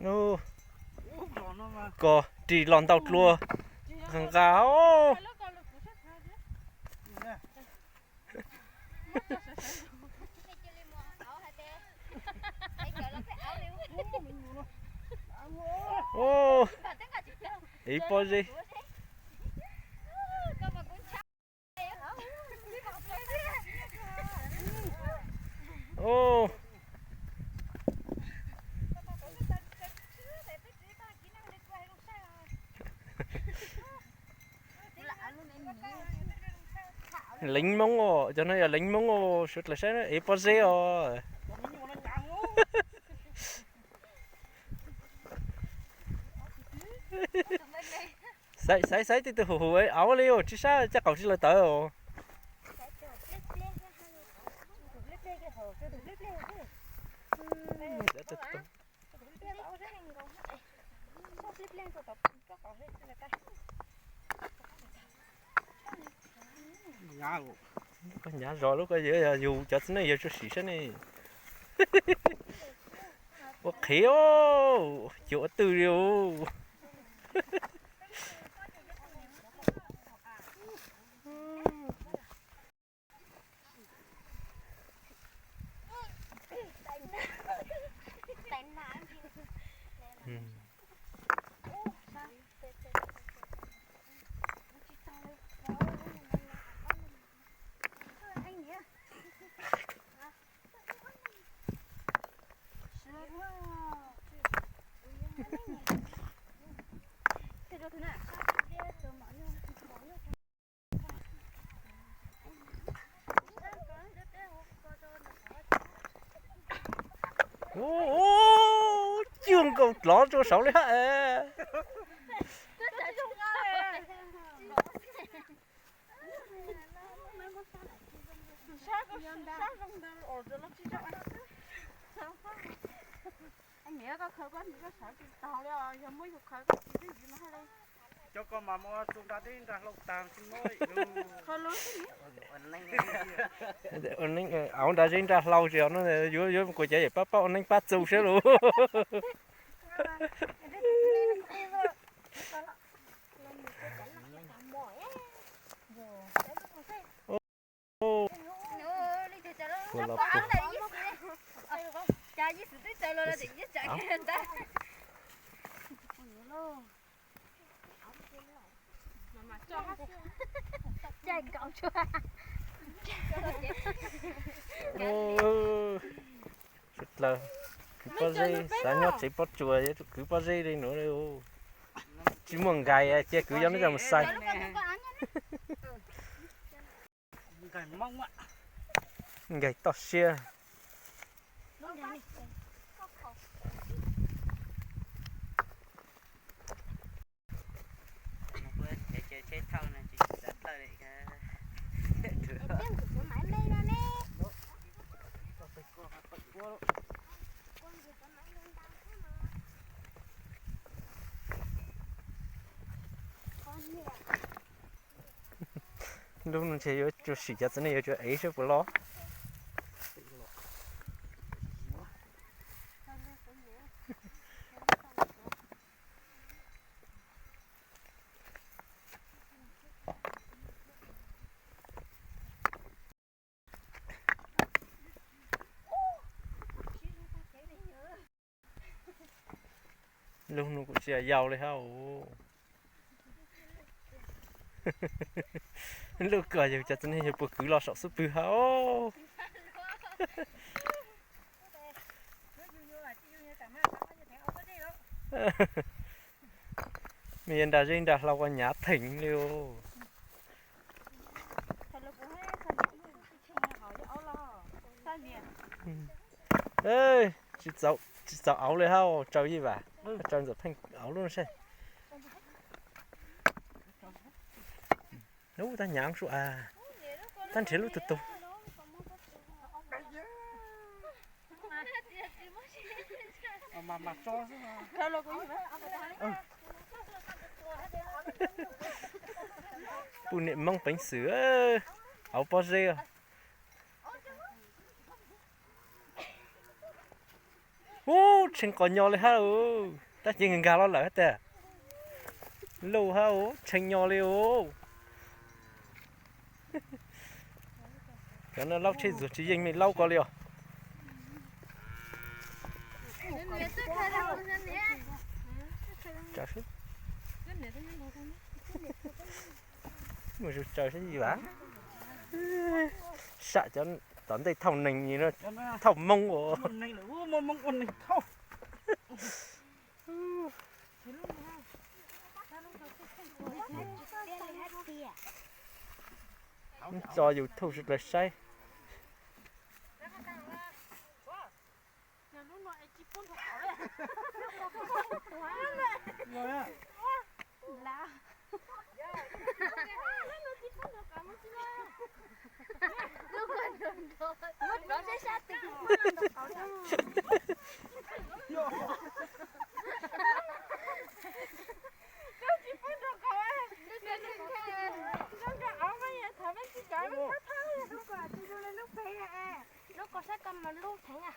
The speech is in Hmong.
Nub, kos ris los ntau dlua nqa nqa os. Ub, ib pob zeb. Ub. Leev Hmoob os, cov no yog leev Hmoob os, suav dlawg saib na, ev pob zeb os. Xaiv xaiv xaiv tej tug huv huv auv li os, tsis sab caj qaum tsis lawv tawv os. Koj hnyav zog lub ko, yog yus cov txiv neej yog tsuas sim saib ne. Ua qhev os, cuag ua twj li os. Ub, cwg nkaus dlov rau saud li hab. Cov ko mas muab txus nra dej nra hlau tag tsis muab. Auv nra dej nra hlau tsis no, yuav yuav kuv cov yawm pab pab ua neej pab txus sab lauj. Suav dlawg, kwv pob zeb, xav nyob tsev pob tsuas yuav tsum kwv pob zeb li no. Tsis muaj nkais cia kwv cov no coj mus xais. Nkais toj siab. Lub no ntshe yuav tsuas sim cov txiv neej yuav tsuas ev seb puas loj. Lub no kuj tsis yau li hab. Lub ko yog cov txiv neej yog puas kwv los saum xub pwg hab. Me yuav nra zeb nra hlau ua nyav theem li os. Tsis txaus auv li hab, tsaws yij vam, tsaws ntxawm pheej auv lub no seb. Lub tab nyav sua, tab nrhiav lub tug tug. Pub niam Moob peev xwm, auv pob zeb. Ub, tshee qos nyo li hab. Tab sis nkag los lawm hab tiag. Lauj hab, tshee nyo li os. Cov no laub tsheb zuag tsis yeej me laub ko li os. Mus zus tsaws seb yus a. Sam cov tom ntej thauj neeg, thauj Moob ua. Tso YouTube sawv daws saib. Lub ko saib ko mas lub theev a.